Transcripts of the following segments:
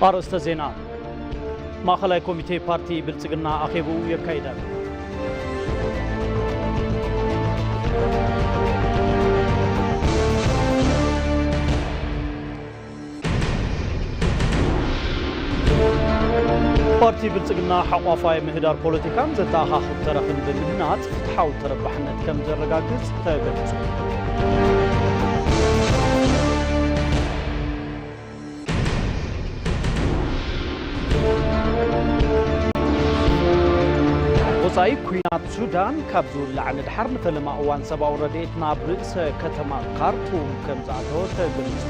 ኣርእስተ ዜና። ማእኸላይ ኮሚቴ ፓርቲ ብልጽግና ኣኼብኡ የካይድ ኣሎ። ፓርቲ ብልጽግና ሓቋፋይ ምህዳር ፖለቲካን ዘተኣኻኽብ ተረኽን ብምህናጽ ፍትሓዊ ተረባሕነት ከም ዘረጋግጽ ተገሊጹ። ወጻኢ ኲናት ሱዳን ካብ ዝውላዕ ንድሓር ንፈለማ እዋን ሰብኣዊ ረድኤት ናብ ርእሰ ከተማ ካርቱም ከም ዝኣተወ ተገሊጹ።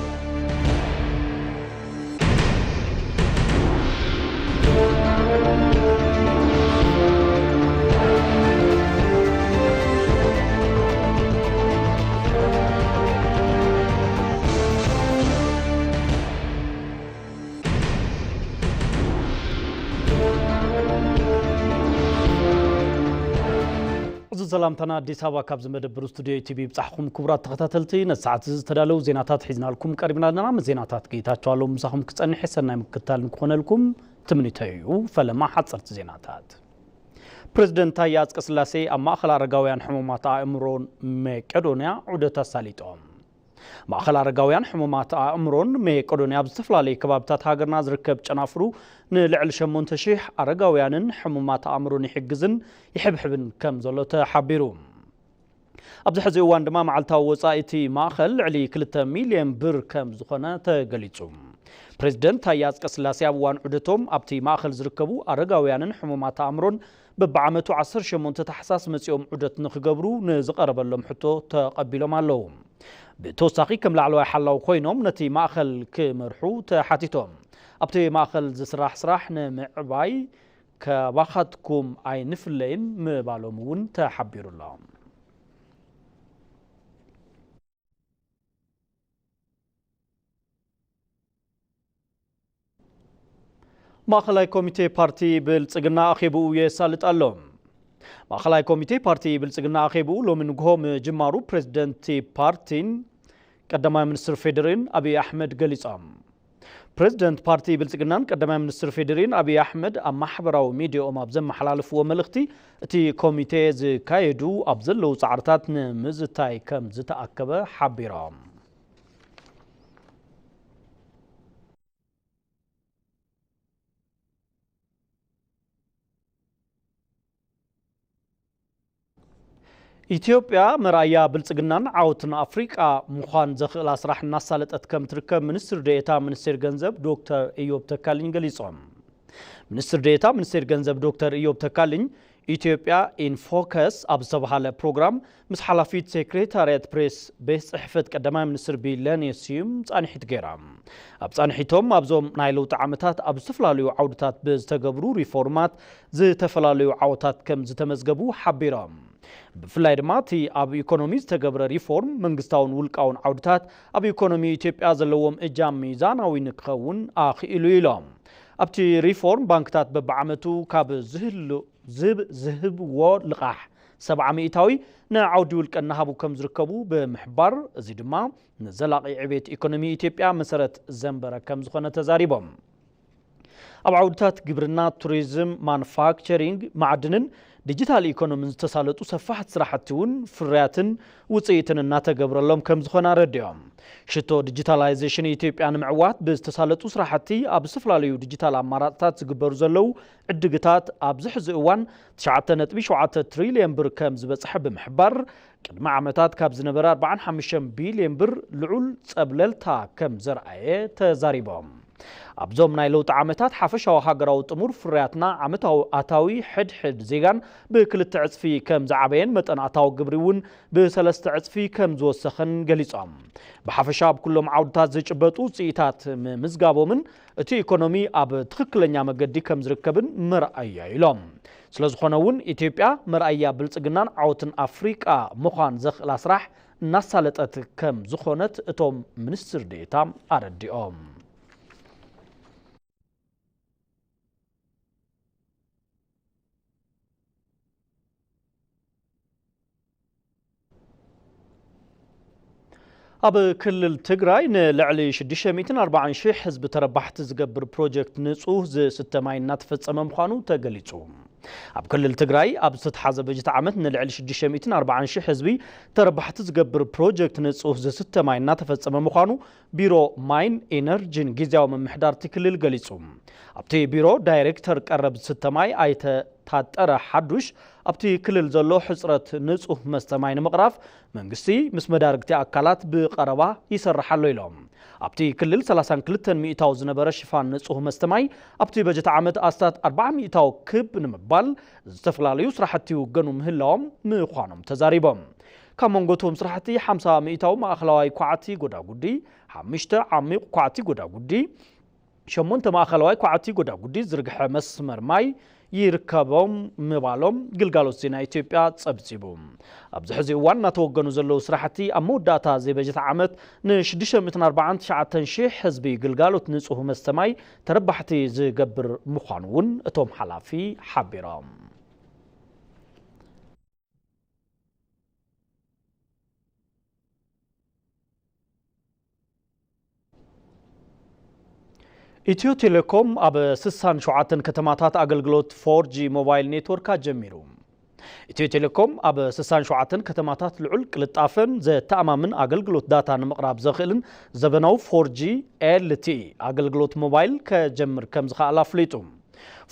እዚ ሰላምታና ኣዲስ ኣበባ ካብ ዝመደብሩ ስቱዲዮ ቲቪ ይብጻሕኩም። ክቡራት ተኸታተልቲ፣ ነቲ ሰዓት እዚ ዝተዳለዉ ዜናታት ሒዝናልኩም ቀሪብና ኣለና። ምስ ዜናታት ጌታቸው ኣለዉ ምሳኹም ክጸንሕ ሰናይ ምክትታል ንክኾነልኩም ትምኒተይ እዩ። ፈለማ ሓጸርቲ ዜናታት። ፕሬዝደንት ታየ ኣጽቀስላሴ ኣብ ማእኸል ኣረጋውያን ሕሙማት ኣእምሮን መቄዶንያ ዑደት ኣሳሊጦም። ማእኸል ኣረጋውያን ሕሙማት ኣእምሮን መቄዶንያ ኣብ ዝተፈላለዩ ከባብታት ሃገርና ዝርከብ ጨናፍሩ ንልዕሊ ሸሞንተ ሺሕ ኣረጋውያንን ሕሙማት ኣእምሮን ይሕግዝን ይሕብሕብን ከም ዘሎ ተሓቢሩ። ኣብዚ ሕዚ እዋን ድማ መዓልታዊ ወጻኢ እቲ ማእኸል ልዕሊ ክልተ ሚልዮን ብር ከም ዝኾነ ተገሊጹ። ፕሬዝደንት ታየ ኣጽቀስላሴ ኣብ እዋን ዑደቶም ኣብቲ ማእኸል ዝርከቡ ኣረጋውያንን ሕሙማት ኣእምሮን በብዓመቱ ዓሰርተ ሸሞንተ ታሕሳስ መጺኦም ዑደት ንኽገብሩ ንዝቐረበሎም ሕቶ ተቐቢሎም ኣለዉ። ብተወሳኺ ከም ላዕለዋይ ሓላው ኮይኖም ነቲ ማእኸል ክመርሑ ተሓቲቶም። ኣብቲ ማእኸል ዝስራሕ ስራሕ ንምዕባይ ካባኻትኩም ኣይንፍለይን ምባሎም እውን ተሓቢሩ ኣሎ። ማእኸላይ ኮሚቴ ፓርቲ ብልጽግና ኣኼብኡ የሳልጥ ኣሎ። ማእኸላይ ኮሚቴ ፓርቲ ብልጽግና ኣኼብኡ ሎሚ ንግሆ ምጅማሩ ፕሬዝደንት ፓርቲን ቀዳማይ ሚኒስትር ፌዴሪን ኣብይ ኣሕመድ ገሊጾም። ፕሬዝደንት ፓርቲ ብልጽግናን ቀዳማይ ሚኒስትር ፌዴሪን ኣብይ ኣሕመድ ኣብ ማሕበራዊ ሚዲያኦም ኣብ ዘመሓላለፍዎ መልእኽቲ፣ እቲ ኮሚቴ ዝካየዱ ኣብ ዘለዉ ጻዕርታት ንምዝታይ ከም ዝተኣከበ ሓቢሮም። ኢትዮጵያ መርኣያ ብልጽግናን ዓወትን ኣፍሪቃ ምዃን ዘኽእላ ስራሕ እናሳለጠት ከም ትርከብ ሚኒስትር ዴኤታ ሚኒስቴር ገንዘብ ዶክተር ኢዮብ ተካልኝ ገሊጾም። ሚኒስትር ዴኤታ ሚኒስቴር ገንዘብ ዶክተር ኢዮብ ተካልኝ ኢትዮጵያ ኢን ፎከስ ኣብ ዝተባሃለ ፕሮግራም ምስ ሓላፊት ሴክሬታርያት ፕሬስ ቤት ጽሕፈት ቀዳማይ ሚኒስትር ቢለኔ ስዩም ጻንሒት ገይራ። ኣብ ጻንሒቶም ኣብዞም ናይ ለውጢ ዓመታት ኣብ ዝተፈላለዩ ዓውድታት ብዝተገብሩ ሪፎርማት ዝተፈላለዩ ዓወታት ከም ዝተመዝገቡ ሓቢሮም። ብፍላይ ድማ እቲ ኣብ ኢኮኖሚ ዝተገብረ ሪፎርም መንግስታውን ውልቃውን ዓውድታት ኣብ ኢኮኖሚ ኢትዮጵያ ዘለዎም እጃም ሚዛናዊ ንክኸውን ኣኽኢሉ ኢሎም። ኣብቲ ሪፎርም ባንክታት በብዓመቱ ካብ ዝህሉ ዝህብ ዝህብዎ ልቓሕ ሰብዓ ሚእታዊ ንዓውዲ ውልቀ እናሃቡ ከም ዝርከቡ ብምሕባር፣ እዚ ድማ ንዘላቒ ዕቤት ኢኮኖሚ ኢትዮጵያ መሰረት ዘንበረ ከም ዝኾነ ተዛሪቦም። ኣብ ዓውድታት ግብርና፣ ቱሪዝም፣ ማኑፋክቸሪንግ፣ ማዕድንን ዲጂታል ኢኮኖሚን ዝተሳለጡ ሰፋሕቲ ስራሕቲ እውን ፍርያትን ውፅኢትን እናተገብረሎም ከም ዝኾነ ኣረዲኦም። ሽቶ ዲጂታላይዜሽን ኢትዮጵያ ንምዕዋት ብዝተሳለጡ ስራሕቲ ኣብ ዝተፈላለዩ ዲጂታል ኣማራፅታት ዝግበሩ ዘለዉ ዕድግታት ኣብዚ ሕዚ እዋን ትሽዓተ ነጥቢ ሸውዓተ ትሪልዮን ብር ከም ዝበፅሐ ብምሕባር፣ ቅድሚ ዓመታት ካብ ዝነበረ ኣርባዓን ሓሙሽተን ቢልዮን ብር ልዑል ጸብለልታ ከም ዘርኣየ ተዛሪቦም። ኣብዞም ናይ ለውጢ ዓመታት ሓፈሻዊ ሃገራዊ ጥሙር ፍርያትና ዓመታዊ ኣታዊ ሕድሕድ ዜጋን ብክልተ ዕጽፊ ከም ዝዓበየን መጠን ኣታዊ ግብሪ እውን ብሰለስተ ዕጽፊ ከም ዝወሰኸን ገሊጾም። ብሓፈሻ ኣብ ኩሎም ዓውድታት ዝጭበጡ ውጽኢታት ምምዝጋቦምን እቲ ኢኮኖሚ ኣብ ትኽክለኛ መገዲ ከም ዝርከብን መርኣያ ኢሎም። ስለዝኾነ እውን ኢትዮጵያ መርኣያ ብልጽግናን ዓወትን ኣፍሪቃ ምዃን ዘኽእላ ስራሕ እናሳለጠት ከም ዝኾነት እቶም ሚኒስትር ዴኤታ ኣረዲኦም። ኣብ ክልል ትግራይ ንልዕሊ ሽዱሽተ ሚእትን ኣርባዓን ሺሕ ህዝቢ ተረባሕቲ ዝገብር ፕሮጀክት ንጹህ ዝስተ ማይ እናተፈጸመ ምዃኑ ተገሊጹ። ኣብ ክልል ትግራይ ኣብ ዝተተሓዘ በጀት ዓመት ንልዕሊ ሽዱሽተ ሚእትን ኣርባዓን ሺሕ ህዝቢ ተረባሕቲ ዝገብር ፕሮጀክት ንጹህ ዝስተ ማይ እናተፈጸመ ምዃኑ ቢሮ ማይን ኢነርጂን ግዝያዊ ምምሕዳር እቲ ክልል ገሊጹ። ኣብቲ ቢሮ ዳይሬክተር ቀረብ ዝስተ ማይ ኣይተ ታጠረ ሓዱሽ፣ ኣብቲ ክልል ዘሎ ሕጽረት ንጹህ መስተ ማይ ንምቕራፍ መንግስቲ ምስ መዳርግቲ ኣካላት ብቐረባ ይሰርሕ ኣሎ ኢሎም። ኣብቲ ክልል ሰላሳን ክልተን ሚእታዊ ዝነበረ ሽፋን ንጹህ መስተ ማይ ኣብቲ በጀት ዓመት ኣስታት ኣርብዓ ሚእታዊ ክብ ንምባል ዝተፈላለዩ ስራሕቲ ይውገኑ ምህላዎም ምዃኖም ተዛሪቦም። ካብ መንጎ እቶም ስራሕቲ ሓምሳ ሚእታዊ ማእኸላዋይ ኳዕቲ ጎዳጉዲ፣ ሓሙሽተ ዓሚቕ ኳዕቲ ጎዳጉዲ፣ ሸሞንተ ማእኸላዋይ ኳዕቲ ጎዳጉዲ ዝርግሐ መስመር ማይ ይርከቦም ምባሎም ግልጋሎት ዜና ኢትዮጵያ ጸብጺቡ። ኣብዚ ሕዚ እዋን እናተወገኑ ዘለዉ ስራሕቲ ኣብ መወዳእታ እዚ በጀት ዓመት ን ሽዱሽተ ሚእትን ኣርባዓን ትሽዓተን ሺሕ ህዝቢ ግልጋሎት ንጹህ መስተ ማይ ተረባሕቲ ዝገብር ምዃኑ እውን እቶም ሓላፊ ሓቢሮም። ኢትዮ ቴሌኮም ኣብ ስሳን ሸውዓተን ከተማታት ኣገልግሎት ፎር ጂ ሞባይል ኔትወርክ ኣጀሚሩ። ኢትዮ ቴሌኮም ኣብ ስሳን ሸውዓተን ከተማታት ልዑል ቅልጣፈን ዘተኣማምን ኣገልግሎት ዳታ ንምቕራብ ዘኽእልን ዘበናዊ ፎር ጂ ኤል ቲ ኢ ኣገልግሎት ሞባይል ከጀምር ከም ዝኸኣለ ኣፍሊጡ።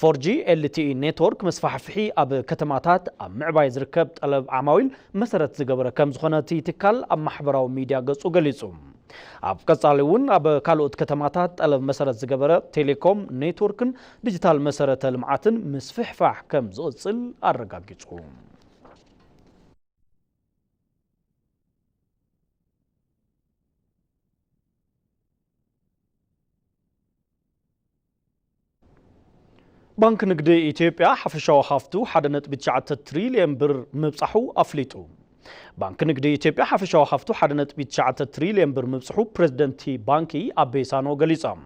ፎር ጂ ኤል ቲ ኢ ኔትወርክ መስፋሕፍሒ ኣብ ከተማታት ኣብ ምዕባይ ዝርከብ ጠለብ ዓማዊል መሰረት ዝገበረ ከም ዝኾነ እቲ ትካል ኣብ ማሕበራዊ ሚድያ ገጹ ገሊጹ። ኣብ ቀጻሊ እውን ኣብ ካልኦት ከተማታት ጠለብ መሰረት ዝገበረ ቴሌኮም ኔትወርክን ዲጂታል መሰረተ ልምዓትን ምስፍሕፋሕ ከም ዝቕጽል ኣረጋጊጹ። ባንክ ንግዲ ኢትዮጵያ ሓፈሻዊ ሃፍቱ ሓደ ነጥቢ ትሽዓተ ትሪልየን ብር ምብጻሑ ኣፍሊጡ። ባንክ ንግዲ ኢትዮጵያ ሓፈሻዊ ሃፍቱ ሓደ ነጥቢ ትሽዓተ ትሪልየን ብር ምብጽሑ ፕሬዝደንት ባንኪ ኣቤ ሳኖ ገሊጾም።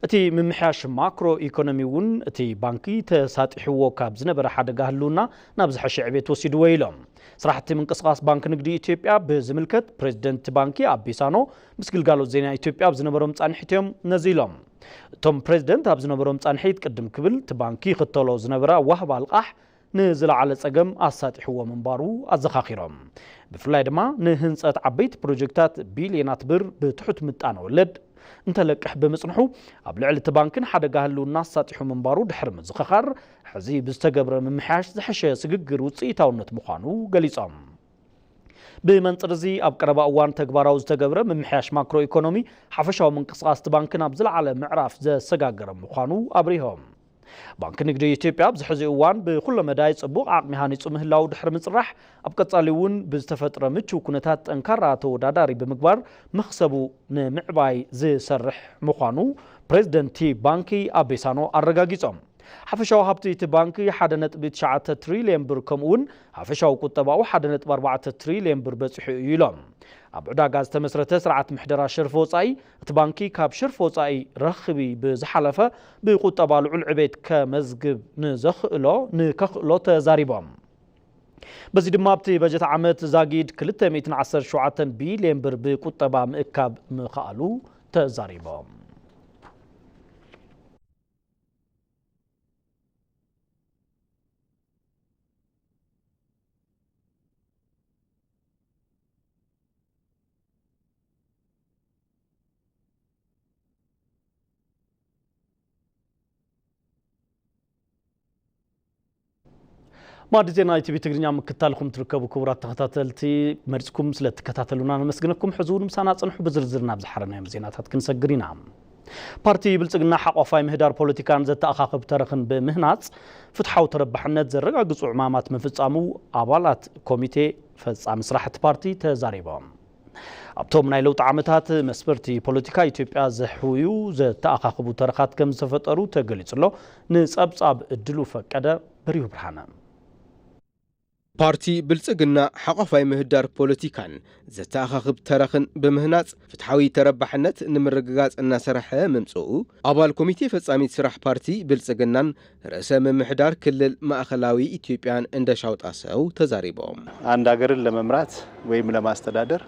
እቲ ምምሕያሽ ማክሮ ኢኮኖሚ እውን እቲ ባንኪ ተሳጢሕዎ ካብ ዝነበረ ሓደጋ ህልውና ናብ ዝሐሸ ዕቤት ወሲድዎ ኢሎም። ስራሕቲ ምንቅስቃስ ባንክ ንግዲ ኢትዮጵያ ብዝምልከት ፕሬዝደንት ባንኪ ኣቤ ሳኖ ምስ ግልጋሎት ዜና ኢትዮጵያ ኣብ ዝነበሮም ጻንሒት እዮም ነዚ ኢሎም። እቶም ፕሬዝደንት ኣብ ዝነበሮም ጻንሒት ቅድም ክብል እቲ ባንኪ ይኽተሎ ዝነበረ ኣዋህባ ልቓሕ ንዝለዓለ ጸገም ኣሳጢሕዎ ምንባሩ ኣዘኻኺሮም። ብፍላይ ድማ ንህንጸት ዓበይቲ ፕሮጀክታት ቢልዮናት ብር ብትሑት ምጣነ ወለድ እንተለቅሕ ብምጽንሑ ኣብ ልዕሊ እቲ ባንክን ሓደጋ ህልውና ኣሳጢሑ ምንባሩ ድሕሪ ምዝኽኻር ሕዚ ብዝተገብረ ምምሕያሽ ዝሐሸ ስግግር ውጽኢታውነት ምዃኑ ገሊጾም። ብመንጽር እዚ ኣብ ቀረባ እዋን ተግባራዊ ዝተገብረ ምምሕያሽ ማክሮ ኢኮኖሚ ሓፈሻዊ ምንቅስቃስ እቲ ባንክን ኣብ ዝለዓለ ምዕራፍ ዘሰጋገረ ምዃኑ ኣብሪሆም። ባንክ ንግዲ ኢትዮጵያ ኣብዚ ሕዚ እዋን ብኩለ መዳይ ጽቡቕ ዓቕሚ ሃኒጹ ምህላው ድሕሪ ምጽራሕ ኣብ ቀጻሊ እውን ብዝተፈጥረ ምቹው ኩነታት ጠንካራ ተወዳዳሪ ብምግባር መኽሰቡ ንምዕባይ ዝሰርሕ ምዃኑ ፕሬዝደንት ባንኪ ኣቤሳኖ ኣረጋጊጾም። ሓፈሻዊ ሃብቲ እቲ ባንኪ ሓደ ነጥቢ ትሽዓተ ትሪልየን ብር ከምኡ እውን ሓፈሻዊ ቁጠባኡ ሓደ ነጥቢ ኣርባዕተ ትሪልየን ብር በጺሑ እዩ ኢሎም። ኣብ ዕዳጋ ዝተመስረተ ስርዓት ምሕደራ ሸርፊ ወጻኢ እቲ ባንኪ ካብ ሸርፊ ወጻኢ ረኽቢ ብዝሓለፈ ብቁጠባ ልዑል ዕቤት ከመዝግብ ንዘኽእሎ ንከኽእሎ ተዛሪቦም። በዚ ድማ ኣብቲ በጀት ዓመት ዛጊድ ክልተ ሚእትን ዓሰርተ ሸውዓተን ቢልየን ብር ብቁጠባ ምእካብ ምኽኣሉ ተዛሪቦም። ማዕዲ ዜና ኢቲቪ ትግርኛ ምክታልኩም ትርከቡ ክቡራት ተኸታተልቲ፣ መሪጽኩም ስለ እትከታተሉና ነመስግነኩም። ሕዚ እውን ምሳና ጽንሑ፣ ብዝርዝር ናብ ዝሓረናዮም ዜናታት ክንሰግር ኢና። ፓርቲ ብልጽግና ሓቋፋይ ምህዳር ፖለቲካን ዘተኣኻኽብ ተረኽን ብምህናጽ ፍትሓዊ ተረባሕነት ዘረጋግጹ ዕማማት ምፍጻሙ ኣባላት ኮሚቴ ፈጻሚ ስራሕ እቲ ፓርቲ ተዛሪቦም። ኣብቶም ናይ ለውጢ ዓመታት መስበርቲ ፖለቲካ ኢትዮጵያ ዘሕውዩ ዘተኣኻኽቡ ተረኻት ከም ዝተፈጠሩ ተገሊጹ ኣሎ። ንጸብጻብ እድሉ ፈቀደ፣ በሪሁ ብርሃነ። ፓርቲ ብልጽግና ሓቋፋይ ምህዳር ፖለቲካን ዘተኣኻኽብ ተረኽን ብምህናጽ ፍትሓዊ ተረባሕነት ንምርግጋጽ እናሰርሐ ምምጽኡ ኣባል ኮሚቴ ፈጻሚት ስራሕ ፓርቲ ብልጽግናን ርእሰ ምምሕዳር ክልል ማእኸላዊ ኢትዮጵያን እንደሻው ጣሰው ተዛሪቦም። አንድ ሀገርን ለመምራት ወይም ለማስተዳደር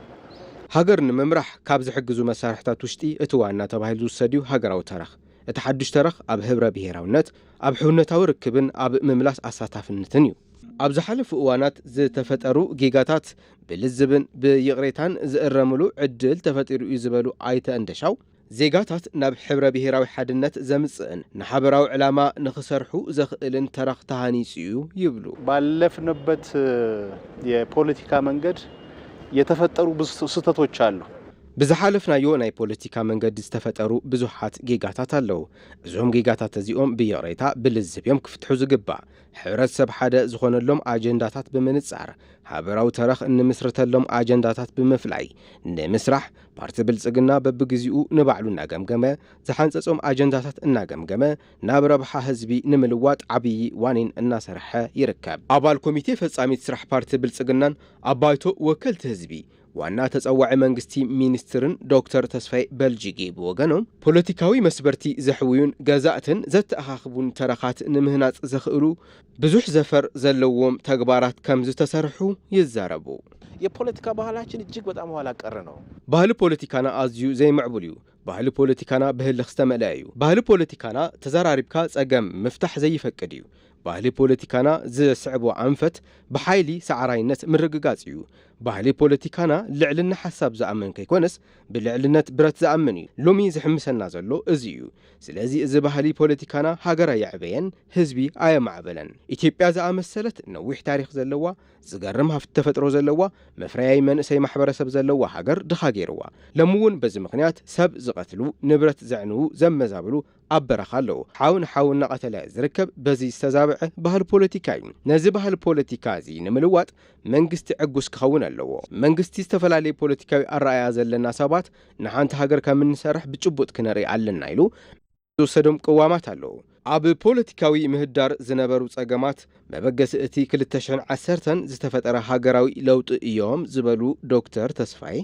ሃገር ንምምራሕ ካብ ዝሕግዙ መሳርሕታት ውሽጢ እቲ ዋና ተባሂሉ ዝውሰድ እዩ ሃገራዊ ተረኽ። እቲ ሓዱሽ ተረኽ ኣብ ህብረ ብሄራውነት፣ ኣብ ሕውነታዊ ርክብን ኣብ ምምላስ ኣሳታፍነትን እዩ። ኣብ ዝሓለፉ እዋናት ዝተፈጠሩ ጌጋታት ብልዝብን ብይቕሬታን ዝእረምሉ ዕድል ተፈጢሩ እዩ ዝበሉ ኣይተ እንደሻው፣ ዜጋታት ናብ ሕብረ ብሄራዊ ሓድነት ዘምጽእን ንሓበራዊ ዕላማ ንኽሰርሑ ዘኽእልን ተረኽ ተሃኒጹ እዩ ይብሉ። ባለፍንበት የፖለቲካ መንገድ የተፈጠሩ ብዙ ስህተቶች አሉ። ብዝሓለፍናዮ ናይ ፖለቲካ መንገዲ ዝተፈጠሩ ብዙሓት ጌጋታት ኣለዉ። እዞም ጌጋታት እዚኦም ብይቕሬታ ብልዝብ እዮም ክፍትሑ ዝግባእ። ሕብረተሰብ ሓደ ዝኾነሎም ኣጀንዳታት ብምንጻር፣ ሃበራዊ ተረኽ እንምስርተሎም ኣጀንዳታት ብምፍላይ ንምስራሕ፣ ፓርቲ ብልጽግና በብግዚኡ ንባዕሉ እናገምገመ፣ ዝሓንጸጾም ኣጀንዳታት እናገምገመ፣ ናብ ረብሓ ህዝቢ ንምልዋጥ ዓብዪ ዋኒን እናሰርሐ ይርከብ። ኣባል ኮሚቴ ፈጻሚት ስራሕ ፓርቲ ብልጽግናን ኣብ ባይቶ ወከልቲ ህዝቢ ዋና ተጸዋዒ መንግስቲ ሚኒስትርን ዶክተር ተስፋይ በልጅጌ ብወገኖም፣ ፖለቲካዊ መስበርቲ ዘሕውዩን ገዛእትን ዘተኣኻኽቡን ተረኻት ንምህናጽ ዘኽእሉ ብዙሕ ዘፈር ዘለዎም ተግባራት ከም ዝተሰርሑ ይዛረቡ። የፖለቲካ ባህላችን እጅግ በጣም ኋላ ቀር ነው። ባህሊ ፖለቲካና ኣዝዩ ዘይምዕቡል እዩ። ባህሊ ፖለቲካና ብህልኽ ዝተመልአ እዩ። ባህሊ ፖለቲካና ተዘራሪብካ ጸገም ምፍታሕ ዘይፈቅድ እዩ። ባህሊ ፖለቲካና ዘስዕቦ ኣንፈት ብሓይሊ ሰዓራይነት ምርግጋጽ እዩ። ባህሊ ፖለቲካና ልዕልና ሓሳብ ዝኣምን ከይኮነስ ብልዕልነት ብረት ዝኣምን እዩ። ሎሚ ዝሕምሰና ዘሎ እዚ እዩ። ስለዚ እዚ ባህሊ ፖለቲካና ሃገር ኣየዕበየን፣ ህዝቢ ኣየማዕበለን። ኢትዮጵያ ዝኣመሰለት ነዊሕ ታሪኽ ዘለዋ፣ ዝገርም ሃፍቲ ተፈጥሮ ዘለዋ፣ መፍረያይ መንእሰይ ማሕበረሰብ ዘለዋ ሃገር ድኻ ገይርዋ። ሎሚ እውን በዚ ምኽንያት ሰብ ዝቐትሉ፣ ንብረት ዘዕንዉ፣ ዘመዛብሉ ኣብ በረኻ ኣለዉ። ሓው ንሓው እናቐተለ ዝርከብ በዚ ዝተዛብዐ ባህሊ ፖለቲካ እዩ። ነዚ ባህሊ ፖለቲካ እዚ ንምልዋጥ መንግስቲ ዕጉስ ክኸውን ኣለዎ። መንግስቲ ዝተፈላለየ ፖለቲካዊ ኣረኣእያ ዘለና ሰባት ንሓንቲ ሃገር ከም እንሰርሕ ብጭቡጥ ክነርኢ ኣለና ኢሉ ዝወሰዶም ቅዋማት ኣለዉ። ኣብ ፖለቲካዊ ምህዳር ዝነበሩ ጸገማት መበገሲ እቲ ክልተ ሽሕን ዓሰርተን ዝተፈጠረ ሃገራዊ ለውጢ እዮም ዝበሉ ዶክተር ተስፋይ፣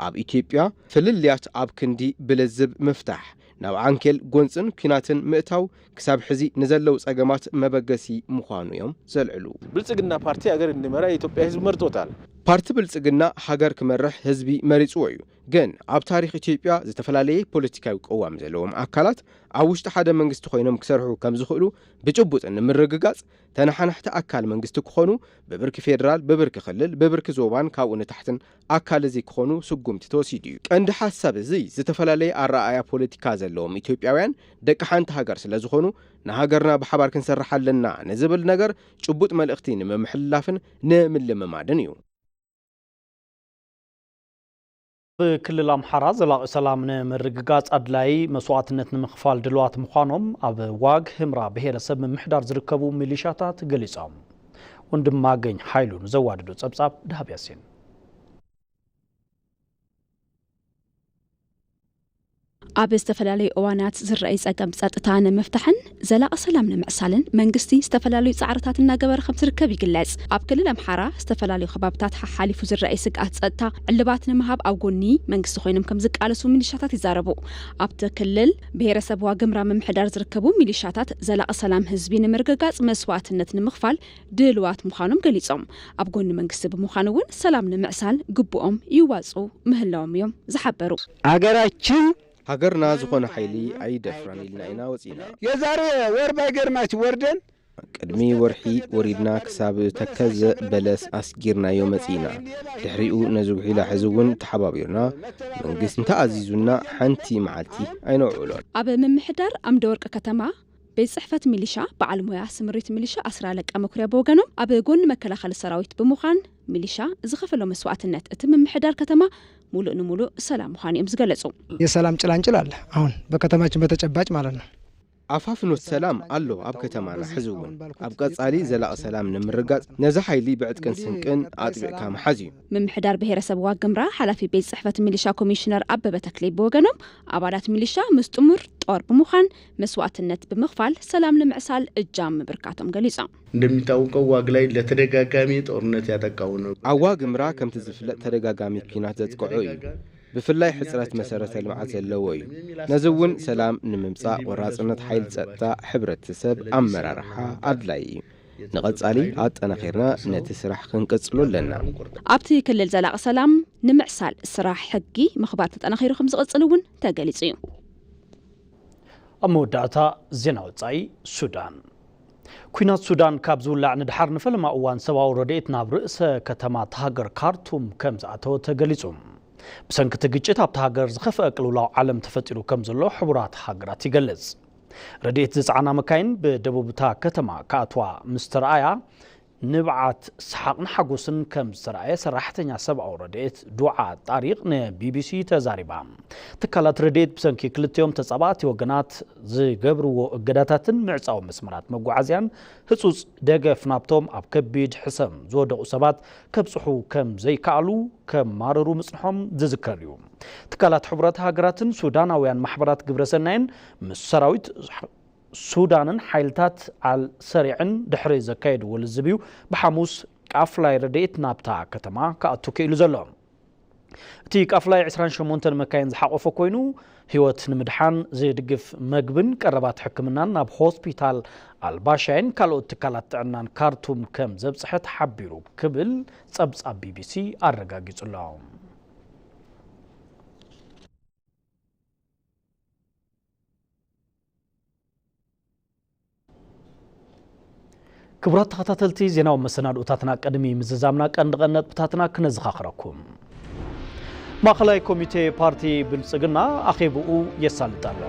ኣብ ኢትዮጵያ ፍልልያት ኣብ ክንዲ ብልዝብ ምፍታሕ ናብ ዓንኬል ጎንጽን ኲናትን ምእታው ክሳብ ሕዚ ንዘለዉ ጸገማት መበገሲ ምዃኑ እዮም ዘልዕሉ። ብልጽግና ፓርቲ ሀገር እንዲመራ የኢትዮጵያ ህዝብ መርጦታል። ፓርቲ ብልጽግና ሃገር ክመርሕ ህዝቢ መሪጽዎ እዩ። ግን ኣብ ታሪኽ ኢትዮጵያ ዝተፈላለየ ፖለቲካዊ ቅዋም ዘለዎም ኣካላት ኣብ ውሽጢ ሓደ መንግስቲ ኮይኖም ክሰርሑ ከም ዝኽእሉ ብጭቡጥ ንምርግጋጽ ተነሓናሕቲ ኣካል መንግስቲ ክኾኑ ብብርኪ ፌደራል፣ ብብርኪ ክልል፣ ብብርኪ ዞባን ካብኡ ንታሕትን ኣካል እዚ ክኾኑ ስጉምቲ ተወሲዱ እዩ። ቀንዲ ሓሳብ እዚ ዝተፈላለየ ኣረኣእያ ፖለቲካ ዘለዎም ኢትዮጵያውያን ደቂ ሓንቲ ሃገር ስለ ዝኾኑ ንሃገርና ብሓባር ክንሰርሕ ኣለና ንዝብል ነገር ጭቡጥ መልእኽቲ ንምምሕልላፍን ንምልምማድን እዩ። ኣብ ክልል ኣምሓራ ዘላቒ ሰላም ንምርግጋጽ ኣድላዪ መስዋእትነት ንምኽፋል ድልዋት ምዃኖም ኣብ ዋግ ህምራ ብሄረሰብ ምምሕዳር ዝርከቡ ሚሊሻታት ገሊጾም። ወንድማገኝ ሓይሉ ንዘዋደዶ ጸብጻብ ደሃብ ያሲን። ኣብ ዝተፈላለዩ እዋናት ዝረኣይ ጸገም ጸጥታ ንምፍታሕን ዘላቒ ሰላም ንምዕሳልን መንግስቲ ዝተፈላለዩ ጻዕርታት እናገበረ ከም ዝርከብ ይግለጽ። ኣብ ክልል ኣምሓራ ዝተፈላለዩ ከባብታት ሓሓሊፉ ዝረኣይ ስግኣት ጸጥታ ዕልባት ንምሃብ ኣብ ጎኒ መንግስቲ ኮይኖም ከም ዝቃለሱ ሚሊሻታት ይዛረቡ። ኣብቲ ክልል ብሄረሰብ ዋግምራ ምምሕዳር ዝርከቡ ሚሊሻታት ዘላቒ ሰላም ህዝቢ ንምርግጋጽ መስዋእትነት ንምኽፋል ድልዋት ምዃኖም ገሊጾም። ኣብ ጎኒ መንግስቲ ብምዃን እውን ሰላም ንምዕሳል ግቡኦም ይዋፅኡ ምህላዎም እዮም ዝሓበሩ። ሃገራችን ሃገርና ዝኾነ ሓይሊ ኣይደፍራን ኢልና ኢና ወፂና። የዛሬ ወር ባይገርማች ወርደን ቅድሚ ወርሒ ወሪድና ክሳብ ተከዘ በለስ ኣስጊርናዮ መፂና። ድሕሪኡ ነዚ ጉሒላ ሕዚ እውን ተሓባቢርና መንግስቲ እንተኣዚዙና ሓንቲ መዓልቲ ኣይነውዕሎን። ኣብ ምምሕዳር ኣምደወርቅ ከተማ ቤት ጽሕፈት ሚሊሻ በዓል ሞያ ስምሪት ሚሊሻ ኣስር ኣለቃ መኩርያ ብወገኖም ኣብ ጎኒ መከላኸሊ ሰራዊት ብምዃን ሚሊሻ ዝኸፈሎ መስዋዕትነት እቲ ምምሕዳር ከተማ ሙሉእ ንሙሉእ ሰላም ምዃኑ እዮም ዝገለጹ። የሰላም ጭላንጭል አለ አሁን በከተማችን በተጨባጭ ማለት ነው። ኣፋፍኖት ሰላም ኣሎ ኣብ ከተማና ሕዚ እውን። ኣብ ቀጻሊ ዘላቒ ሰላም ንምርጋጽ ነዚ ሓይሊ ብዕጥቅን ስንቅን ኣጥቢቕካ ምሓዝ እዩ። ምምሕዳር ብሄረሰብ ዋግምራ ሓላፊ ቤት ጽሕፈት ሚሊሻ ኮሚሽነር ኣበበ ተክሌ ብወገኖም ኣባላት ሚሊሻ ምስ ጥሙር ጦር ብምዃን መስዋዕትነት ብምኽፋል ሰላም ንምዕሳል እጃም ምብርካቶም ገሊጾም። እንደሚታወቀው ዋግ ላይ ለተደጋጋሚ ጦርነት ያጠቃው ነው። ኣብ ዋግምራ ከምቲ ዝፍለጥ ተደጋጋሚ ኲናት ዘጥቅዖ እዩ። ብፍላይ ሕጽረት መሰረተ ልምዓት ዘለዎ እዩ። ነዚ እውን ሰላም ንምምጻእ ቆራጽነት ሓይሊ ጸጥታ፣ ሕብረተሰብ፣ ኣመራርሓ ኣድላይ እዩ። ንቐጻሊ ኣጠናኺርና ነቲ ስራሕ ክንቅጽሎ ኣለና። ኣብቲ ክልል ዘላቒ ሰላም ንምዕሳል ስራሕ ሕጊ ምኽባር ተጠናኺሩ ከም ዝቕጽል እውን ተገሊጹ እዩ። ኣብ መወዳእታ ዜና ወጻኢ ሱዳን። ኲናት ሱዳን ካብ ዝውላዕ ንድሓር ንፈለማ እዋን ሰብኣዊ ረድኤት ናብ ርእሰ ከተማ እታ ሃገር ካርቱም ከም ዝኣተወ ተገሊጹ። ብሰንኪ እቲ ግጭት ኣብታ ሃገር ዝኸፍአ ቅልውላው ዓለም ተፈጢሩ ከም ዘሎ ሕቡራት ሃገራት ይገልጽ። ረድኤት ዝጸዓና መካይን ብደቡብ እታ ከተማ ክኣትዋ ምስ ተረኣያ፣ ንብዓት ሰሓቕን ሓጎስን ከም ዝተረኣየ ሰራሕተኛ ሰብኣዊ ረድኤት ዱዓ ጣሪቕ ንቢቢሲ ተዛሪባ። ትካላት ረድኤት ብሰንኪ ክልቲኦም ተጻባእቲ ወገናት ዝገብርዎ እገዳታትን ምዕጻው መስመራት መጓዓዝያን ህጹጽ ደገፍ ናብቶም ኣብ ከቢድ ሕሰም ዝወደቑ ሰባት ከብጽሑ ከም ዘይከኣሉ ከማርሩ ምጽንሖም ዝዝከር እዩ። ትካላት ሕቡራት ሃገራትን ሱዳናውያን ማሕበራት ግብረሰናይን ምስ ሰራዊት ሱዳንን ሓይልታት ኣል ሰሪዕን ድሕሪ ዘካየድዎ ልዝብ እዩ ብሓሙስ ቃፍላይ ረድኤት ናብታ ከተማ ክኣቱ ክኢሉ ዘሎ። እቲ ቃፍላይ ዕስራን ሸሞንተን መካይን ዝሓቖፈ ኮይኑ፣ ህይወት ንምድሓን ዝድግፍ መግብን ቀረባት ሕክምናን ናብ ሆስፒታል ኣልባሻይን ካልኦት ትካላት ጥዕናን ካርቱም ከም ዘብጽሐ ተሓቢሩ ክብል ጸብጻብ ቢቢሲ ኣረጋጊጹ ኣሎ። ክቡራት ተኸታተልቲ፣ ዜናዊ መሰናድኦታትና ቅድሚ ምዝዛምና ቀንዲ ቀንዲ ነጥብታትና ክነዘኻኽረኩም። ማእኸላይ ኮሚቴ ፓርቲ ብልጽግና ኣኼብኡ የሳልጥ ኣሎ።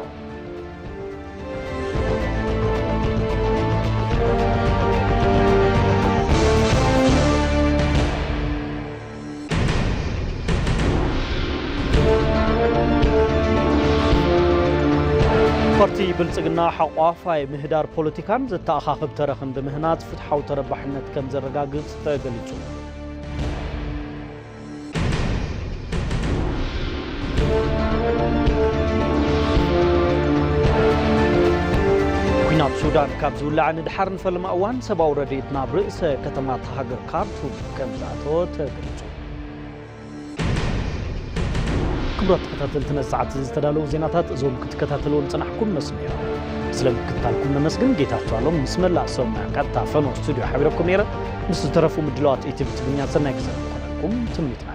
ፓርቲ ብልጽግና ሓቋፋይ ምህዳር ፖለቲካን ዘተኣኻኽብ ተረኽን ብምህናጽ ፍትሓዊ ተረባሕነት ከም ዘረጋግጽ ተገሊጹ። ኲናት ሱዳን ካብ ዝውላዕ ንድሓር ንፈለማ እዋን ሰብኣዊ ረድኤት ናብ ርእሰ ከተማ እታ ሃገር ካርቱም ከም ዝኣተወ ተገሊጹ። ክቡራት ተኸታተልቲ፣ ነዚ ሰዓት እዚ ዝተዳለዉ ዜናታት እዞም ክትከታተልዎም ዝጸናሕኩም መስሉ እዮም። ስለ ምክትታልኩም ነመስግን። ጌታቸው ኣሎም ምስ መላእ ሰብ ሞያ ቀጥታ ፈኖ ስቱድዮ ሓቢረኩም ነይረ። ምስ ዝተረፉ ምድላዋት ኢቲቪ ትግርኛ ሰናይ ግዜ ክኾነልኩም ትምኒትና።